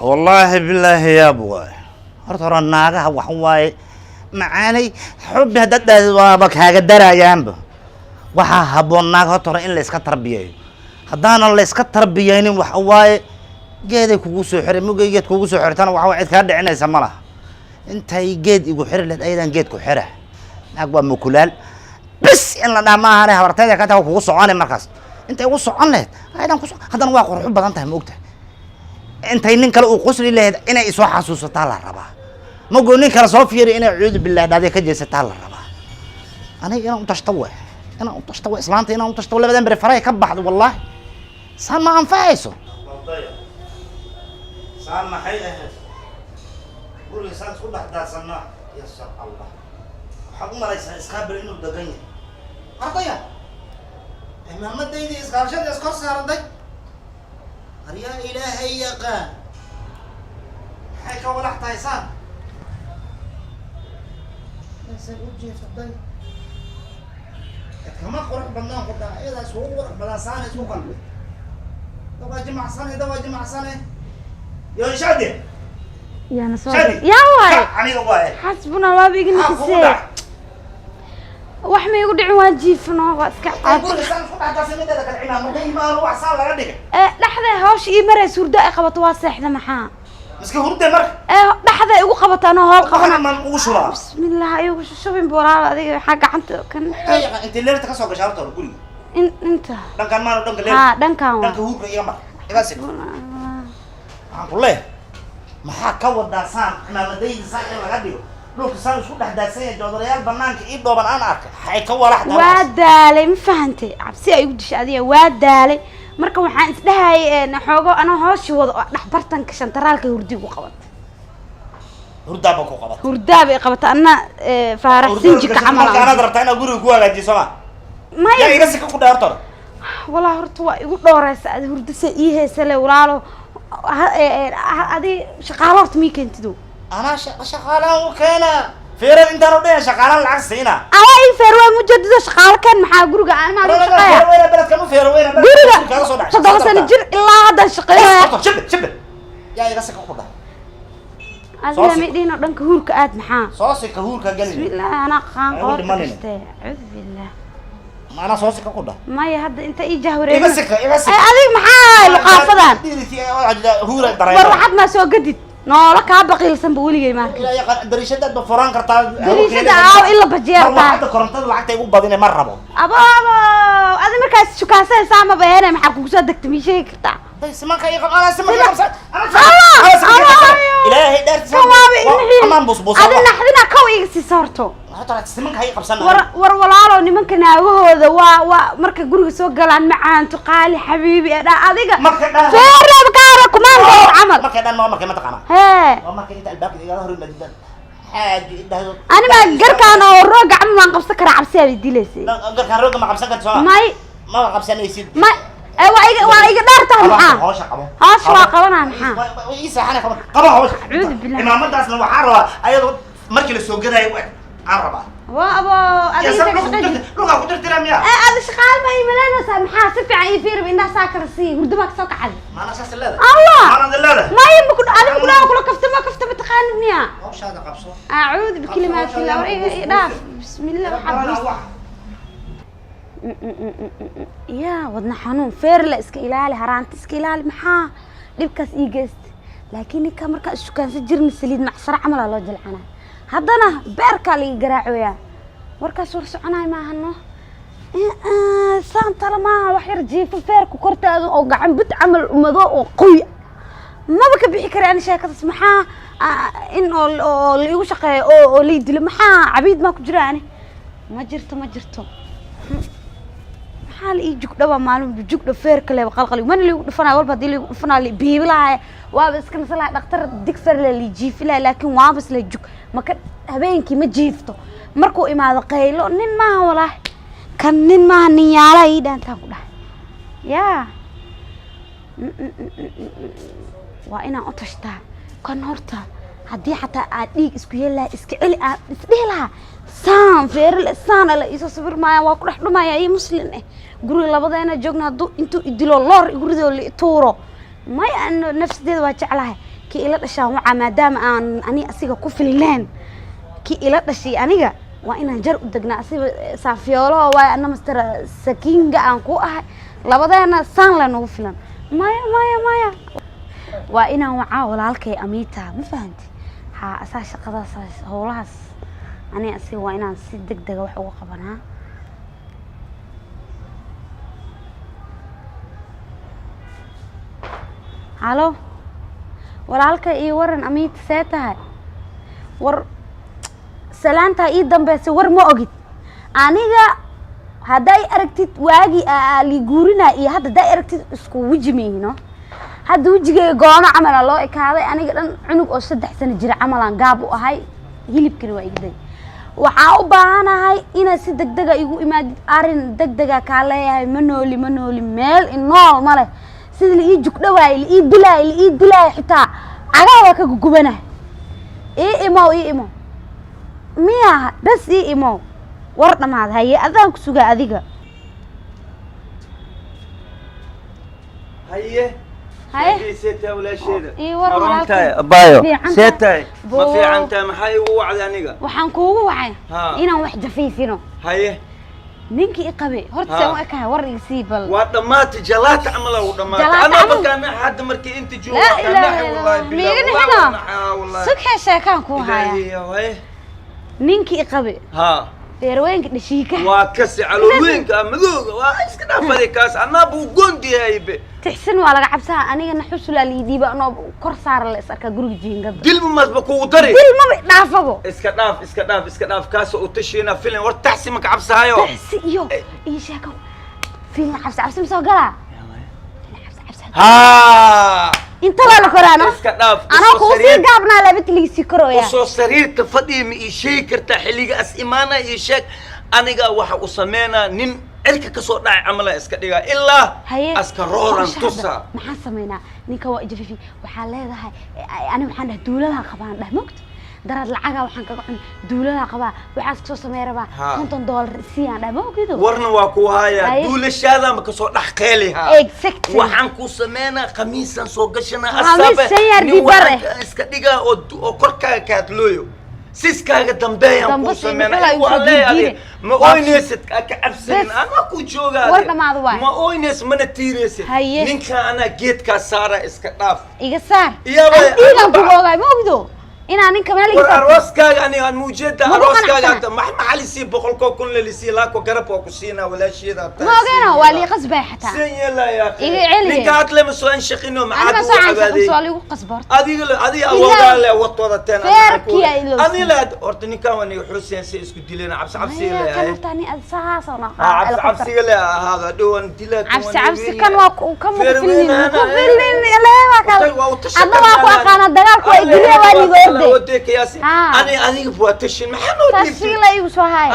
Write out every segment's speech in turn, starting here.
Wallaahi bilaahi, yaab waay. Horta hore naagaha waxa waaye, macaanay xubbi haddaad dhahdo waaba kaaga darayaanba. Waxaa habboon naag horta hore in la iska tarbiyeeyo. Haddaanan la iska tarbiyeynin, waxa waaye geeday kugu soo xiray. Mugay geed kugu soo xirtana, waxa waye cid kaa dhicinaysa ma laha. Intay geed igu xiri lahayd, ayadan geed ku xira. Naag waa mukulaal bis in la dhaa maahane, habartayda ka taa kugu socone. Markaas intay ugu socon lahayd, ayadan ku haddana waa qurxu badan tahay, ma ogtahay? Intay nin kale uu qosli lahayd, inay isoo xasuusataa la rabaa. Mago nin kale soo fiiri, inay cuudu billahi dhahday ka jeesataa la rabaa. Aniga inaan u tashto we, inaan u tashto we, islaanta inaan u tashto. Labadan bere farahay ka baxdo. Wallahi saan ma anfacayso. Saan maxay ahayd? Guriga saan isku dhex daadsanaa, yasar Allah. Waxaad u malaysaa iskaabir inuu degan yahay. Ardaya cimaamadaydii iskaabshada iskor saaraday. Aryaa Ilaahay yaqaan, maxay ka walax tahay saan? Meesay u jiiftaday kama qurux badnaan ku dhaha, iyadaa iskugu qurux badan. Saana isku qalbi dawaa jimacsane, dawaa jimacsane yo Shadi. Yaana soo Shadi. Yaa waay. Aniga waaye. Xasbuna waaba iga Maxaa kugu nixisee. dhacay? Wax ma igu dhicin, waa jiifno, waa iska Ay, guriga saan isku dhex daadsan. Mideeda kale cimaamaday maano wax saan laga dhigay. Ee dhexda hawsha ii maraysa, hurdo ay qabato, waa seexda, maxaa? Miska hurde marka. Ee dhexda igu qabato anoo howl qabana. Qabana maan ugu shubaa. Bismillah, igu shubin walaal. Adiga waxaa gacanta kan. Intay leerta ka soo gashay horta hore guriga? In inta. Dhankan maano, dhanka leerta. Haa, dhankan waa. Dhanka huurka iga mar, iga sig. Waxaan ku leeyahay, maxaa ka wadaa saan cimaamadayda saan in laga dhigo, dhulka saan isku dhex daadsan yahay, joodarayaal banaanka ii dhooban aan arkay? Waxay ka walaxtaa? Waa daalay, ma fahantay? Cabsi ay igu dishay adiga. Waa daalay. Marka waxaan isdhahayay xoogo anoo hooshi wado oo dhex bartanka shantaraalka hurdi igu qabatay. Hurdaaba ku qabatay. Hurdaaba i qabatay anna faarax sinjika camal. Marka anaad rabtaa inaad guriga ku hagaajiso ma maya. Yaa iga sika ku dhahay horta hore? Walaa horta waa igu dhooreysa adi. Hurdo se ii heysale walaalo. Adi shaqaalo horta mii keentido? Anaa shaqaalaan u keena feerad intaan u dhayan, shaqaalaan lacag siina. Adaa ii feer waa mujadido. Shaqaalo keen, maxaa guriga anaa lagu shaqeeya? Feero beledkan u feero weyna. Guriga kaaga soo dhacay 7 sano jir ilaa hadda shaqeynaya. Shibe shibe, yaa iga sika ku dhahay? Adiga ma dhihin oo dhanka huurka aad, maxaa? Soo sika huurka gelin. Bismillah, anaa qaan Ay, qoorta dhimanina. gashtay, acuudu billah. Maanaa soo sika ku dhahay? Maya, hadda inta ii jahwareerin. Iga sika, iga sika. Ay, adiga maxaa luqaafadan? Huura war dareema. Waxaad maa soo gadid noola kaa baqiilsanba weligay maarka. Ilaa yaqaan dariishadaad ba furaan kartaa. Dariishada aaw in la bajeertaa. Hadda korontada lacagta igu badine, ma rabo. Abo abo, adi markaas shukaansanaysaa ma beene? Maxaa kugu soo degta, mii sheegi kartaa? Day simanka ii qab, anaa simanka qabsan. Allah, Allah. Ilaahay dhaartiisa. Kawaaba inixii. Amaan busbuusa. Adi naxdina kaw iga siisa horto. Horta simanka ha ii qabsan. War war walaalo, nimanka naagahooda waa marka guriga soo galaan, macaanto, qaali, xabiibi ee dhaa adiga. Marka dhaan. Feeraba kaara kumaankood camal. Markay dhan waa markay mataqaanaa? Hee. Waa markay inta albaabka igala hor yimaadaan, xaaji idhahdo. Ani maa garkaan oo rooga camal waan qabsan karaa? Cabsi aad dilaysay. Garkaan rooga ma qabsan karti sooma? May. Ma qabsanaysid. May, ee waa iga dheer tahay, maxaa? Hawsha qabo. Hawsha waa qabanaa, maxaa? Ii seexanay, qabo, qabo hawsha. Acuudu billah. Cimaamadaasna waxaa rabaa ayadoo markii la soo gadaayo u eg aan rabaa. Waa abo adiga Yaa, inta ka shaqeysid. Dhulkaa ku tirtira miya? Ee adi shaqaal ma imalanaysaa? Maxaa si fiican ii fiiri, indhaha saa kala sii, hurdo maa kasoo kacday. Maana saas leedahay? Allah. Maana leedahay? Maya, ma ku adi ma ku dhawa kula kaftama, kaftama taqaanid miya? Hawshaada qabso. Acuudu bikalimaati illah. War iga iga dhaaf, bismillah, waxaa Baranaa wax. Yaa wadna xanuun, feerle iska ilaali, haraanta iska ilaali. Maxaa dhibkaas ii geysta? Laakiin ninka markaa ishukaansan jirna, saliid macsaro camal aa loo jilcanaa, haddana beerkaa laga garaacoyaa. Warkaas war soconaay maahano. Saan tala maaha. Wax yar jiifo, feerku kortaada oo gacan bud camal mado oo qoy maba ka bixi kara. Ani sheekadaas maxaa in oo la igu shaqeeyo oo lay dilo? Maxaa cabiid maa ku jira? Ani ma jirto, ma jirto. Maxaa la ii jugdhaba maalin jugdha feerka leba qalqali mana liigu dhufanaya. Walba haddii liigu dhufanaa la biibi lahaaya, waaba iska nasa lahay, dhaktar digfer le lii jiifi lahay, laakiin waaba isla jug maka habeenkii ma jiifto. Markuu imaado qaylo. Nin maaha walaahi, kan nin maaha, nin yaalaha ii dhaantaan ku dhahay. Yaa waa inaan u tashtaa kan horta. Haddii xataa aad dhiig isku yeeli lahaa, iska celi aad isdhihi lahaa, saan feerle saan ala iisoo sawir maaya, waa ku dhex dhumaya. Iyo muslin eh guriga labadeena joogna, hadduu intuu idilo loor igu ridoo la tuuro, maya, ano nafsadeeda waa jeclahay. Kii ila dhashaan wacaa, maadaama aan ani asiga ku filneen. Kii ila dhashay aniga waa inaan jar u degnaa. Asiga saafiyoolaha waay, ana master sakinga aan ku ahay, labadeena saan le nagu filan. Maya, maya, maya, waa inaan wacaa walaalkay Amiita, ma fahanti? Haa, asaa shaqadaas howlahaas ani asiga waa inaan si deg dega wax uga qabanaa. Halo walaalka, ii waran Amiita, see tahay? War salaantaa ii dambeysa, war ma ogid. Aniga hadday aragtid waagii lii guurinaa iyo hadda hadday aragtid isku weji mayno. Hadda wejigeyga goono camala loo ekaaday. Aniga dhan cunug oo 3 sano jira camalaan gaab u ahay, hilibkana waa igday. Waxaa u baahanahay inaad si degdega igu imaadid, arrin degdega kaa leeyahay. Ma nooli, ma nooli, meel inool ma leh. Sida la ii jugdhawaay, la ii dilaay, la ii dilaay, xitaa cagaha waa ka gugubana. Ii imow, ii imow miya? Bas ii imow. War dhamaad. Haye, adaan ku sugaa adiga. Haye. Haye. Seetaa walaasheeda? Ii war walaalkay. Abaayo. Fiican see tahay. Tahay ma Boo. fiican tahay? Maxaa igu wacday aniga? Waxaan kuugu wacay inaan wax jafiifino. Haye. Ninkii i qabe horta saan u ekahay? War iga sii bal. Waa dhammaatay, jalaata camal u dhammaatay. Jalaata anaa camal? Markaan hadda markii inta joogo Laa waa ilaaha naxay, illa wallahi Allah. billahi, Miiga wallahi nixina? waa naxaa, wallahi. Sugxee, sheekaan kuu haya. Ilaahi, haye. Ninkii i qabe feerweenka dhashiika. Waa kasi caloolweynka madooga, waa iska dhaafaday kaas, anaa buu goondiyahaybe. Tixsin waa laga cabsaha, anigana xusulaa liidhiiba anoo kor saara la is arkaa guriga jiingada. Dilma maasba kugu dari. Dil maba dhaafabo. Iska dhaaf, iska dhaaf, iska dhaaf, kaasoo u tashiina filin. War taxsi maka cabsahayo? Tixsi iyo sheeko filin cabsi cabsi ma soo galaa? Filin cabsi cabsi. Inta waa la koraano. Iska dhaaf. Anaa usoo kuu sii gaabnaa labatiligisii korooya. Usoo sariirta fadhiya, ma ii sheegi kartaa xilliga as imaana? Ii sheeg aniga, waxa u sameynaa nin cirka kasoo dhacay camala iska dhigaa ilaa Haye. aska rooran Qorshe hadda, tusa. Maxaan samaynaa? Ninka waa ijafifi. Waxaa leedahay ani waxaan dhahay duuladaa qabaan, dhah mogta daraad lacagaa waxaan kaga cun duuladaa qabaa, waxaas kasoo samey rabaa. $50 siiyaan dhah, ma ogido? Warna waa ku hayaa. Haye. Duulashaadaama kasoo dhex qeelihaa. Exactly. Waxaan ku sameynaa khamiisaan soo gashanaa. Khamiis asaaba shan yar nin dibar waxaan eh. iska dhigaa oo oo korkaaga kaadlooyo, siskaaga dambeeyaan Dambe kuu sii sameynaa. muxuu Waa igu soo leeyahay. jiijiire. Ma Waa oynaysid, ka cabsanin. Bes. Anaa ku joogaa. War dhamaado waay. Ma oynays, mana tiiraysid. Haye. Ninka anaa geedkaa saara, iska dhaaf. Iga saar. Iyaba- Aan dhiigaan kugu ogaay, ma ogido inaa ninka meel iga War saarto. Arooskaaga aniga aan muujeeda Ma ku arooskaaga qanacsana? Hata maxaa lisii boqolkoo kun la lisii laako garab waa ku siinaa walaasheeda. Ma ogeeno, waa lii qasbay xataa. Sen yeelaya. Iga celiye. Ninka hadle ma soo anshaqino? Ani maxaad ma ugu soo cansaqin, cawaaday? soo liigu qasbo horta. Adiga le adiga Ilaahay. awoodaa le watwadateen. Feerkii ay ilowsan. Adiga le horta ninkan waa niga xuseen si isku dileen, cabsi cabsi Maya, le kan horta ani saas oo cabsi cabsiga le ahaada dhowan dila. Cabsi cabsi kan waa kan ma ku filnin, ma ku filnin. Waa u tashan. Adna waa ku aqaana dagaalku, waa igiliya, waa niga orde. Ani adiga waa tashin, maxaa noo Tashiga dhiibtay? La igu soo haya.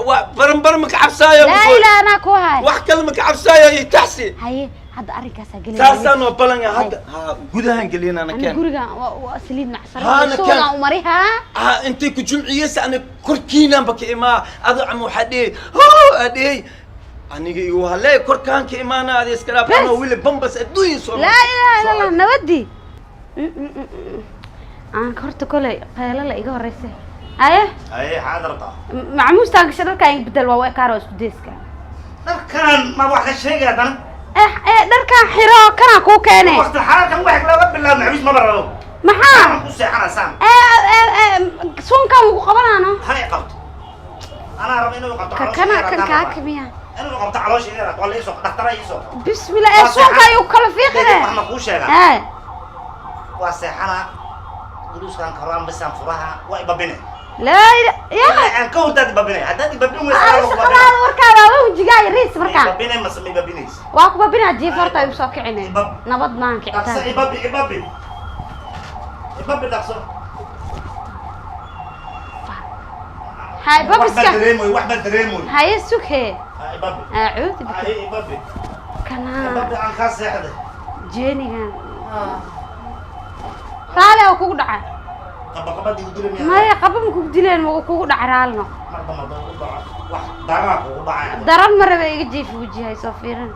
Waa baranbar ma ka cabsaayo? Laa ilaaha, anaa ku haya. Wax kale ma ka cabsaayo iyo taxsi. Haye, hadda arrinkaasaa gelaya. Taasaan oo balanga hadda ha gudahan gelinana. Ani Keen. gurigan waa saliid macsaro. Haa, na keen. Suugaan u mari haa. Intay ku jumciyeysa ani korkiinanba ka imaa ado ama waxaa dhehey hoo aa dhehey aniga igu halee korkaan ka imaana, adi iska dhaaf. Bes. Anoo wili bambas adduunya soo Laa ilaaha illa Allah, nabadii aan horta koley qaylo la iga horeysa. Haye. Haye, xaad rabtaa? Macmuustaan gasha, dharkaan iga bedel, waa u ekaar, waa isku deyska. Dharkan ma wax ka sheegay haddana? Eh eh, dharkaan xiro, kanaa kuu keene. Waqti xaalkan wax laga bilaabo maxabiis maba rabo. Maxaa? Aan ku seexanaa saan. Ee ee ee, suunkaan lagu qabanaano. Ha i qabto, anaa raba inuu qabto Ka caloosha kana inay kan rataan kaa rabaa. kamiya. Inuu qabto caloosha inay rataan, waa la iisoo dhakhtara iisoo. Bismillah, ee Waa suunka seexan. ayuu kala fiiqine. Wax ma kuu sheegaa? Ee. Waa seexanaa, guluuskan karaan bisaan furaha waa ibabine. Laa ila ya. Aan ka hurdaad ibabine, haddaad ibabin weysa Ari anaa lagu babine. shaqadaada warkaada waa wejigaaga riis markaa. Ibabine mase ma ibabinaysa? Waa ku babinaa, jiif horta igu soo kicine. Nabad maahan Dhaqso. kicitaan. Ibabi, ibabi, ibabi, dhaqso. Hay Wax baa babiska. dareemoy, wax baa dareemoy. Haye, sughe. Ha, ibabi. Acuudu bika. Haye, ibabi. Kanaa. Ibabi, aan kaa seexday. Jeenigan raali oo kugu dhaca. Qaba qabadii u dili miyaa? Maya, qaba ma kugu dileen, ma kugu dhaca raalino. Mar dambe hadduu ugu dhaco wax daranaa kugu dhacaya. Daran ma rabe, iga jiifi, wajihay soo fiirin.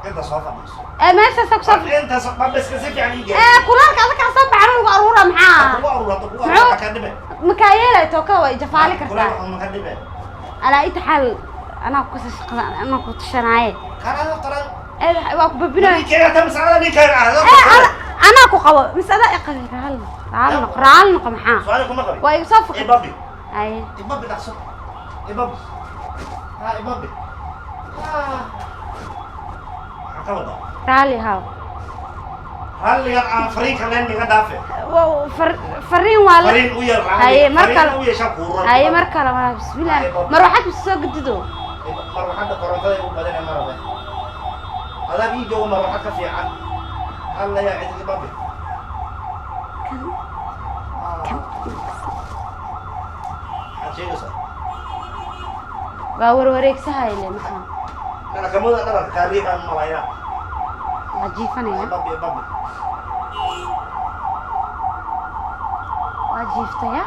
Inta soo fadhiiso. Ee, meeshaasa kusoo Intaas babiska si fiican ii ee gaarsiiyo. Kulaalka adag kaa soo baxan lagu aruuraa. Tookada waa ijafaali kartaa. Kuleel ma ka dhibe. Alaa inta xaal anaa ku shaqada anaa ku tashanaaye. Qarado qarado. Ee, waa ku babinaya. Ninkeega tan mas'alada ninkaaga ah. Ee, anaa ku qabo mise adaa i qabay? Raali noqo, raali noqo, raali noqo. Maxaa Su'aal kuma qabin. waa igu soo fakay. Ibabi. Haye. Ibabi dhaqso. Ibabi. Ha ibabi. Maxaa ka wadaa? Raali haw. Ralligan aan fariinka leen iga dhaafe. Fariin waa la Fariin u yar. Haye, mar kale. Fariin u yeesha kuuran. Haye, mar kale waa bismillaah. Haye, Bob. Marwaxad mis soo gedido. Marwaxadda korontada igu badan ee marabe. Adaa ii joogo marwaxad ka fiican. Alla yaa cid ibabi. Maxaad sheegaysaa? Waa warwareegsahayle maxaa? Dharakamada dhararka kaariixaan malayaa. Waa jiifanaya. Ibabi ibabi. Waa jiiftaya,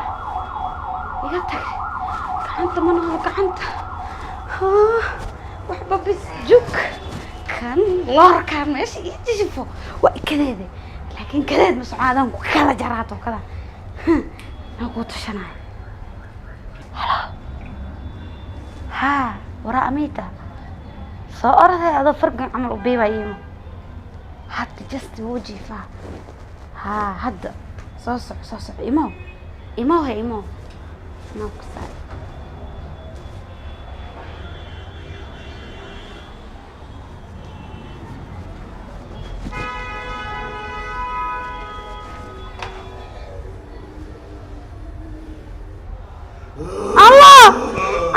iga tag, gacanta ma noolo gacanta. Ah, waxba bis jug kan loorkaan meesha ii jiifo waa ikadeede, laakiin kadeed ma socaadaan ku kala jaraa tookada aan kuu tushanayo. Halo, haa, waraa amiita soo oraday adoo fargan camal u biibaa iimo. Hadda just wuu jiifaa. Haa, hadda soo soco, soo soco, imow, imow, he imow, anaa ku saar. Allah,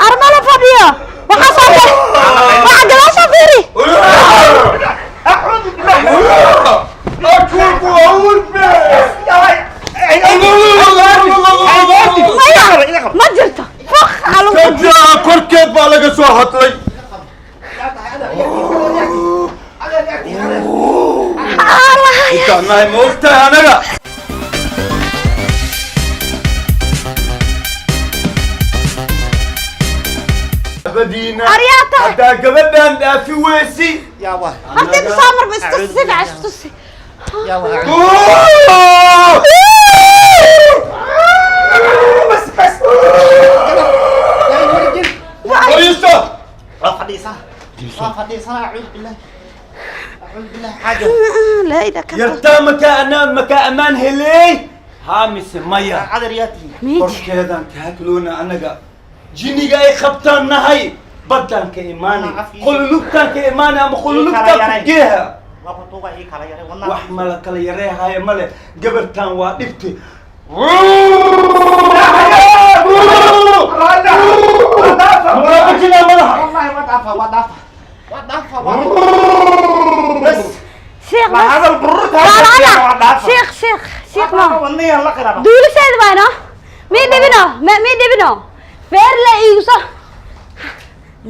armala fadhiyo, waxaa soo waxaa gadaasha fiiri. أعوذ بالله. أكوك وأقول. Maya, ma jirto fuq alu. Kajaa korkeed baa laga soo hadlay. Allah. Intaan nahay ma ogtahay anaga? Gabadhiina. Aryaa tahay. Haddaa gabadhaan dhaafi weysi. يا واه. Horta inta soo marba istusi, si fiican istusi. يا واه. بس بس. Fadhiiso. فديسة فديسة، أعوذ بالله، أعوذ بالله حاجة. Laa ida ka Yartaa makaa anaan makaa ammaan heley haa mise maya? عذرياتي. Miij. Korkeedaan ka hadloona anaga jinniga ay qabtaan nahay baddaan ka imaanay, qululubtaan ka imaanay ama qululubtaan ku geeha. وقطوغة إيه كلا يري والله. Wax mala kala yareehaya male, gabartaan waa dhibti. Muraabajinaa madaxa. والله وضعفة وضعفة وضعفة بس. Sheekh ما bas. هذا البرد. Walaala. وضعفة. Sheekh, sheekh, sheekh, ma والنية الأقرب. duuliseed baano mii dhibino, mii dhibino, feer la iigu soo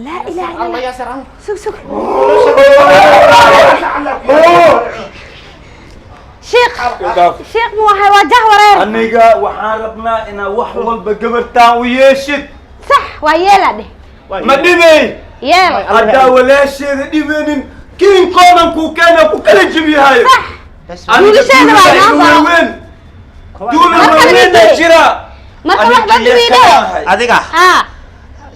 laa ilaha illa الله. Allah. ياسر الله. Sug, sug, sheekh, sheekh, mu wahay waa jah wareer. Aniga waxaan rabnaa inaad wax walba gabartaan u yeeshid. Sax waa, yeela dheh. Ma dhibey? Yeel. Haddaa walaasheeda dhibeynin kiinkoodan kuu keena ku kala jebiyahayo. بس. Aniga Duulisheeda waa duulada inoo iga baro. waaweyn, duula Marka waaweynaa la jira. Marka Aniga wax ba iyo dhibiidhe. kanahay. adiga Haa.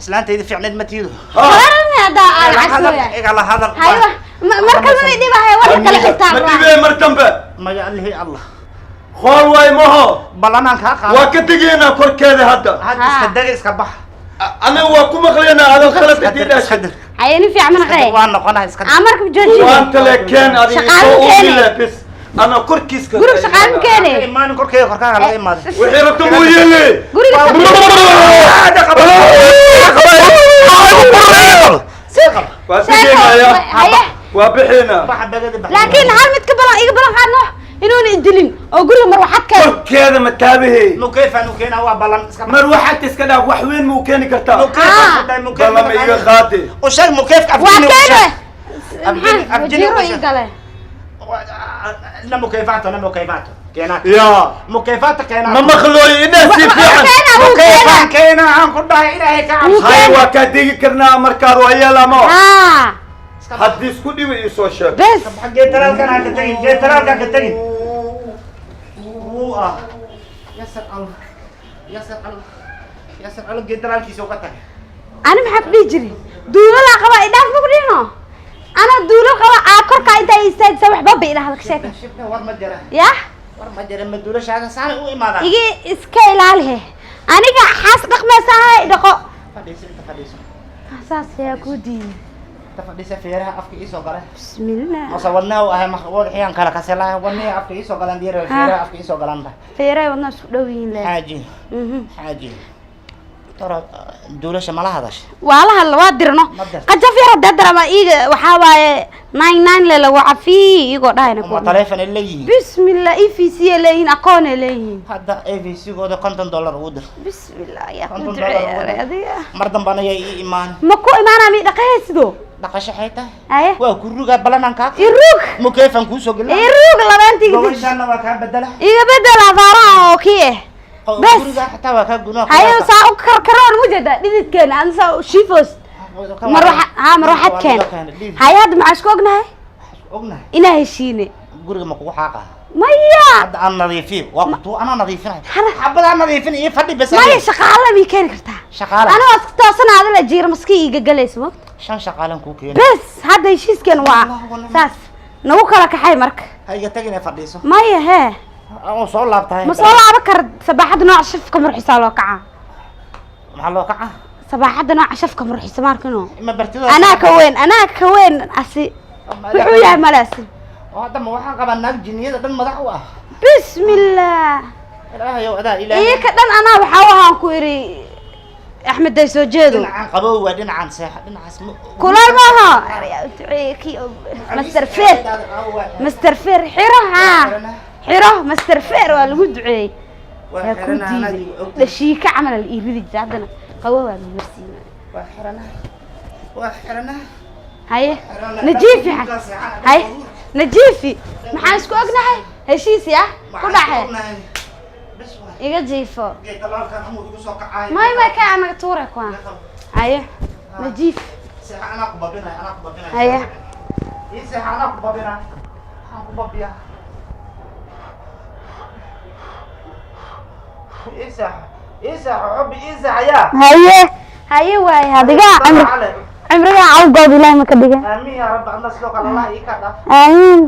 islaantayda fiicneed ma tiido. Wararna haddaa aan casooya. Igala hadal. Haywa mar kale ma dhibahay war kale xitaa. Ma dhibey mar dambe? Maya, allihi allah. Xool waay maho. Ballanaan kaa qaado. Waa ka tegaynaa korkeeda hadda. Hadda iska dega, iska bax. Anaga waa ku maqlaynaa adal khalad Iska hadii dir, iska dhashay. dir. Haye, nin fiican mana qee. Waa noqonaa, iska dir. Aa marka jooji. Waan kale keen adiga Shaqaale soo keeni. uumile bis ana korkiiska. Guriga shaqaale ma keeni. Imaanin korkeega, korkaaga laga imaado. Wixii rabta muu yeeli. Guriga. Waa tegaynaya. Haye. Waa bixinaa. Baxa bagada bax. Laakiin hal mid ka balan, iga balan qaadno inuuna idilin oo guriga marwaxad keeno. Korkeeda ma taabahey. Mukeyfan u keenaa, waa ballan, iska bax. Marwaxad iska dhaaf, wax weyn muu keeni kartaa. Mukeyfan mukeyf. Balama iga qaade. U sheeg mukeyfka. Waa Afjini u keene. sheeg. Maxaa Afjini wajiiro u ii sheeg. gale. La mukeyfato, la mukeyfato keenaa. Yaa. Mukeyfato keenaa. Ma maqlooyo inaa si fiican. Keena wuu Mukeyfan keena. keenaa aan ku dhahay, ilaahay ka cabso. Wuu Hay keena. waa kaa degi karnaa markaad waa yeelamo. Haa. Haddii isku dhiba ii soo sheeg. Bes. Geetaraalkan ha ka tegin, geetaraalka ha ka tegin. Wuu ah. Yasir Allah. Yasir Allah. Yaasir Colo geed dalaalkiisa uga tagay. Ani maxaa ku dhihi jiray? Duulalaa qaba, idhaaf ma ku dhihino. Anaa duulal qaba aa korkaa intaa istaagisa waxba ba idhahda ka sheeka. Shibka war ma jira. Yah. War ma jira, ma duulashaada saanay u imaadaan. Iga iska ilaalihe, aniga xaas dhaqmaysa ha idhaqo. Fadhiiso, inta fadhiiso. Saas ayaa kuu diiday. Inta fadhiisa, feeraha afka iisoo galay. Bismillah. Mase wadnaha u ahay wadaxiyaan kala kaselahay, wadnihi afka iisoo galan diyaar, feeraha afka iisoo galanba. Feerahay wadnaa isku dhow yihiin le. Xaaji. Xaaji toro, duulasha mala hadasha? Waa la hadla, waa dirno. Ma dirto. Qajaf yar hadaa darama iiga waxaa waaye 99 le lagu cafiyi iyagoo dhahayna ma kuwa. Taleefon ay leeyihiin? Bismillah, EVC ay leeyihiin, aqoon ay leeyihiin. Hadda EVC gooda $50 ugu dir. Bismillah, yaa ku $50 ugu duceeya dir. Adiga. Mar dambana yay ii imaan. Ma ku imaanaa mi dhaqahaysido? Dhaqasho xay tahay? Aye. Waa ku rugaa, balanaan kaa Iruug. mukeefan kuusoo gelina. Iruug labaantiga. Gobashaana waa kaa bedela. Iga bedel afaaraha oo kii eh bes. Guriga xataa waa kaa gunaa. Haye, saa u karkaroon mu jeeda dhididkeena aan saa u shiifos marwaxa ha marwaxad keen. Haye, hadda maxaa isku ognahay? Ognahay. Inaa heshiine. Guriga ma kugu xaaqa? Maya. Hadda aan nadiifiyo, waa kutuu anaa nadiifinay. Hana- Xabadaan nadiifin iyo fadhi bes. Maya, shaqaale mii keeni kartaa? Shaqaale? Aniga waa iska toosana, adala jiira maski iiga galayso mogta. Shan shaqaalan kuu keeni. Bes, hadda heshiiskeena waa Wallah, wallah. saas nagu kala kaxay marka. Ha iga tagina, fadhiiso. Maya hee. Oo soo laabtahay. Ma soo laaban kara, sabaaxadda nooca shafka murxisaa loo kacaa. Maxaa loo kaca? Sabaaxadda nooca shafka murxisa maarkino. Ma bartida? Anaa ka weyn, anaa ka weyn, asi wuxuu yahay male asi. Oo hadda ma waxaan qabaa naag jinniyada dhan madax u ah? Bismillah. Ilaahayow, adaa ilaahay. Iyo ka dhan anaa waxaa waxaan ku idhi Axmed day soo jeedo. Dhinacan qabow waa, dhinacan seexa, dhinacaas ma Kulaal maaha. Master Fer, Master Fer, xiro haa, xiro Master Fer waa lagu duceeyey. Waa yaa ku xiranaa, anaa diiday. igu og. Dhashiika camal la iibidi jira, haddana qabow waa lagu marsiinaya. Waa xiranaa, waa xiranaa. Haye. Xirana. Najiifi, haye najiifi, maxaan isku ognahay? Heshiisi ah ku dhaxe. Bes waay. Iga jiifo. Geed talaalkan amuu igu soo kacay. May ka anaga tuure kuwaan. Haye najiif. Seexa, anaa ku babinaya, anaa ku babinaya. Haye. Ii seexa, anaa ku babinaya, waxaan ku babiyaa. Ii seexa, ii seexa xubbi, ii seexa yaa. Haye haye, waaye adiga cimri Cale. cimrigaa cawgood Ilaahi ma ka dhiga. Aamiin yaa rabbi, adna sidoo kale Allah ii kaa dhaaf. Aamiin.